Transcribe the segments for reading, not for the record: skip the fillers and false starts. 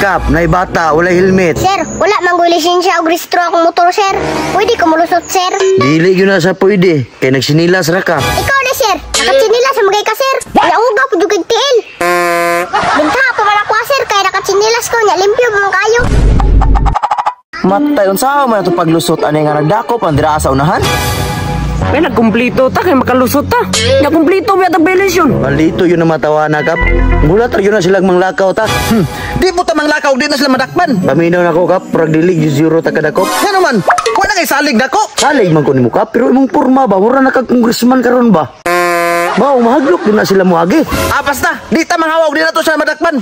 Kap, nay bata, walay helmet. Sir, wala man ko'y lisensya og rehistro akong motor, sir. Pwede ko mulusot, sir. Dili gyud na sa pwede, kay nagsinilas ra ka. Ikaw na, sir. Nakatsinilas sa magay ka, sir. Nauga po jud kag tiil. Benta pa man ako, sir, kay nakatsinilas ko nya limpyo pa man kayo. Matay, unsa man ato paglusot ani nga nagdakop ang dira sa unahan? May nagkumplito ta kay makalusot ta. Nakumplito ba tag violation? Malito yun ang matawa na, Kap. Mulat ra yun na silang manglakaw ta. Di po ta manglakaw, di na sila madakpan. Paminaw na ko, Kap. Prag dili gyud zero ta kadakop. Nga naman, wala kay salig dako. Salig man ko nimo, Kap, pero imong porma ba, mura na kag congressman karon ba? Ba, mahaglok yun na sila moagi. Ah, basta, di ta manghawaw, di na to sila madakpan.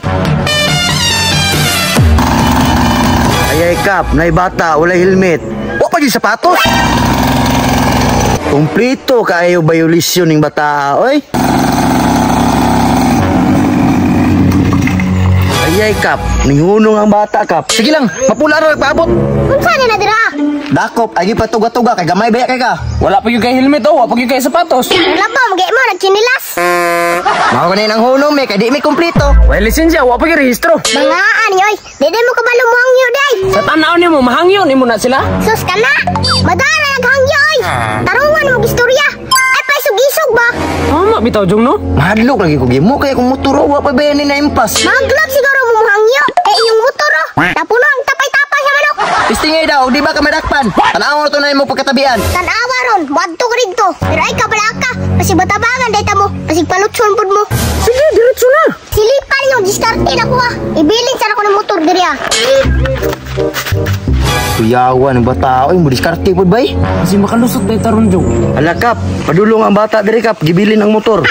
Ayay, Kap, nay bata, walay helmet. Wa pa gyud sapatos. Kumplito kaayo violation ning bata, oy. Ayay, Kap, ninghunong ang bata, Kap. Sige lang, mapula ra nagpaabot. Unsa ni na dira? Dakop ay gipatuga-tuga kay gamay baya kay ka. Wala pa gyud kay helmet oh, wa pa gyud kay sapatos. Wala pa magay mo nagtsinilas. Mao gani ang hunong me kay di mi kumpleto. Wala lisensya, wa pa gyud rehistro. Bangaan ni oy. Dili mo kabalo mo ang day. Sa tan-aw nimo mahangyo nimo na sila. Sus ka na. Madara naghangyo oy. Tarungan mo istorya. Ay paisog-isog ba? Tama bitaw jong no. Mahadlok lagi ko gimo kay kung motor wa pa ba ni na impas. Maglab siguro mo hangyo. Eh inyong motor oh. Napuno ang tapay-tapay sa manok. Pistingay daw, di ba ka madakpan? Tan-aw to na imo pagkatabian. Tanawa ron, muadto ka dito. Pero ay kabala ka, basig batabangan day ta mo, basig palutson pud mo. Sige, diretso na. Silipan yung diskarte na kuha. Ibilin sana ko ng motor diri ah. Kuyawan ang bata oy, mo diskarte pud bay. Kasi makalusot day taron jong. Ala, Kap, padulong ang bata diri, Kap, gibilin ang motor.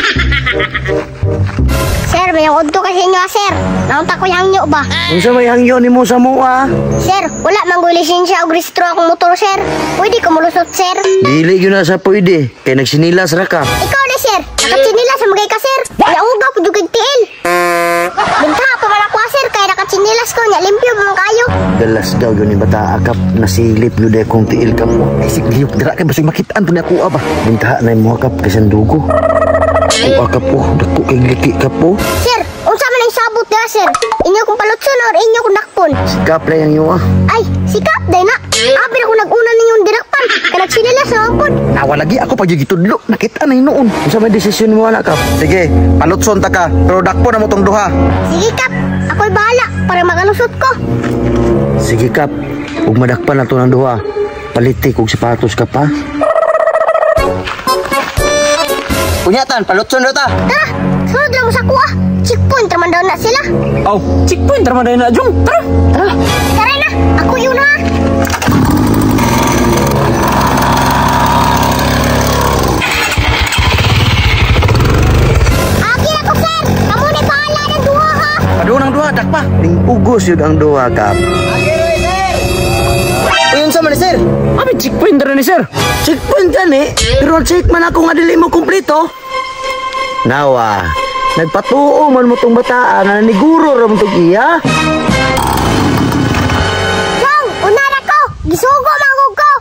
Sir, may udto kasi inyo ah, sir. Naunta ko hangyo ba? Unsa may hangyo nimo sa mua? Sir, wala man ko'y lisensya og rehistro akong motor, sir. Pwede ko mulusot, sir. Dili gyud na sa pwede, kay nagsinilas ra ka. Ikaw na, sir. Nakatsinilas sa magay ka, sir. Nauga pud kag tiil. Benta pa man ako, ah, sir, kay nakatsinilas ko nya limpyo pa man kayo. Galas daw yun ni bata, Kap. Nasilip yun dahil kong tiil, Kap. Ay, sig liyok dira kay basig makitaan po ni ako ba. Bintaha na yung mga, Kap, kay sandugo. O, Kap, oh, dako kay liki, Kap, oh. Sir, unsa man ang sabot diha, sir? Inyo kong palutson or inyo kong dakpon? Si Kap lang yung ah. Ay, sikap day na. Abi na ko nag-una ninyong dinakpan. Kay nagsinilas na pod. Nawa lagi ako pag gitudlo, nakita na noon. Unsa may desisyon mo ana, Kap? Sige, palutson ta ka, pero dakpo na mo tong duha. Sige, Kap. Ako'y bahala para makalusot ko. Sige, Kap. Ug madakpan na to ng duha. Palitik og sapatos, Kap, ha? Unya tan, palutson daw ta. Tara, sunod lang mo sa kuha. Checkpoint raman daw na sila. Oh, checkpoint ra man day na jong. Tara. Tara. Tara na, ako yun ha. Akin ako, sir. Kamu ni bahala ng duha ha. Paduon ang duha, dakpa. Ning ugos yun ang duha, Kap. Uy, unsa man ni sir? Abi checkpoint ra ni sir. Checkpoint gani, pero check man ako nga dili mo kumpleto. Nawa, nagpatuo man mo tong bataan na naniguro ra mo tong iya. Jong, una na ko. Gisugo man ko.